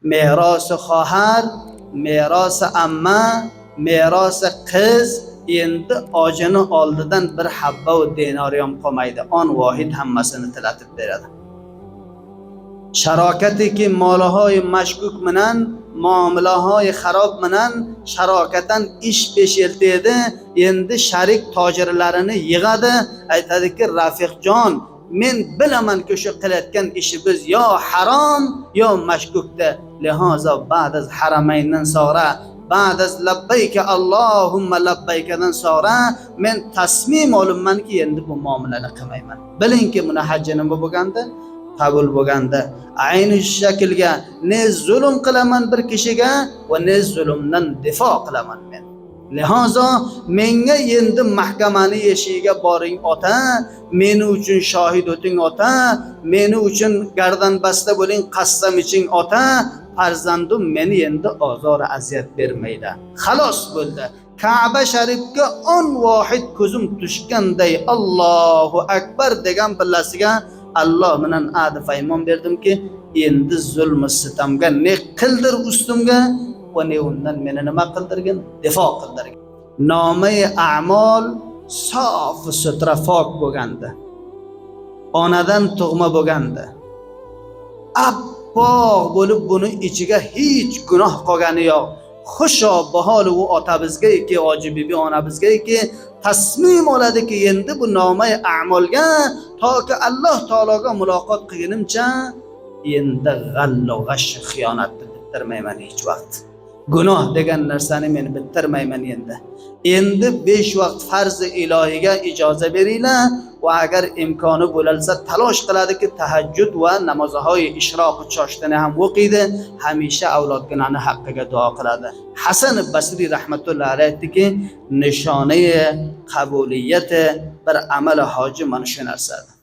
Merosi xohar, merosi amma, merosi qiz endi ojini oldidan bir habba va dinor ham qolmaydi. On vohid hammasini tilatib beradi. Sharokatiki molahoy mashkuk bilan, muomalahoy xarob bilan sharokatan ish pesh eltadi. Endi sharik tojirlarini yig'adi, aytadiki: "Rafiqjon, men bilamanki, shu qilayotgan ishimiz yo harom, yo mashkukda. Lihozo ba'd az haramayndan so'ra, ba'd az labbayka allohumma labbaykadan so'ra men tasmim olibmanki, endi bu muomalani qilmayman." Bilingki, buni hajji nima bo'lganda? Qabul bo'lganda. Ayni shu shaklga ne zulm qilaman bir kishiga va ne zulmdan difo qilaman men. Lihozo menga endi mahkamani eshigiga boring ota, meni uchun shohid o'ting ota, meni uchun gardanbasta bo'ling, qassam iching ota, farzandim meni endi ozor aziyat bermaydi. Xalos bo'ldi. Ka'ba sharifga on vohid ko'zim tushganday Allohu akbar degan pillasiga Alloh bilan ahdi paymon berdimki, endi zulm sitamga ne qildir ustimga va ne undan meni nima qildirgin? Difo qildirgin. Nomai a'mol sof sutra fok bo'lgandi. Onadan tug'ma bo'lgandi. Oppoq bo'lib, buni ichiga hech gunoh qolgani yo'q. Xusho baholi u otamizga eki, Oji bibi onamizga eki tasmim oladiki, endi bu nomai a'molga toki Alloh taologa muloqot qilgunimcha endi g'allo g'ash xiyonatni bitirmayman hech vaqt. Gunoh degan narsani men bitirmayman endi. Endi 5 vaqt farzi ilohiga ijoza beringlar va agar imkoni bo'lsa, talosh qiladiki, tahajjud va namozhoyi ishroq choshtini ham o'qiydi, hamisha avlodginani haqqiga duo qiladi. Hasan Basriy rahmatullohi alayhi aytdiki, nishonai qabuliyati bir amali hoji mana shu narsadir.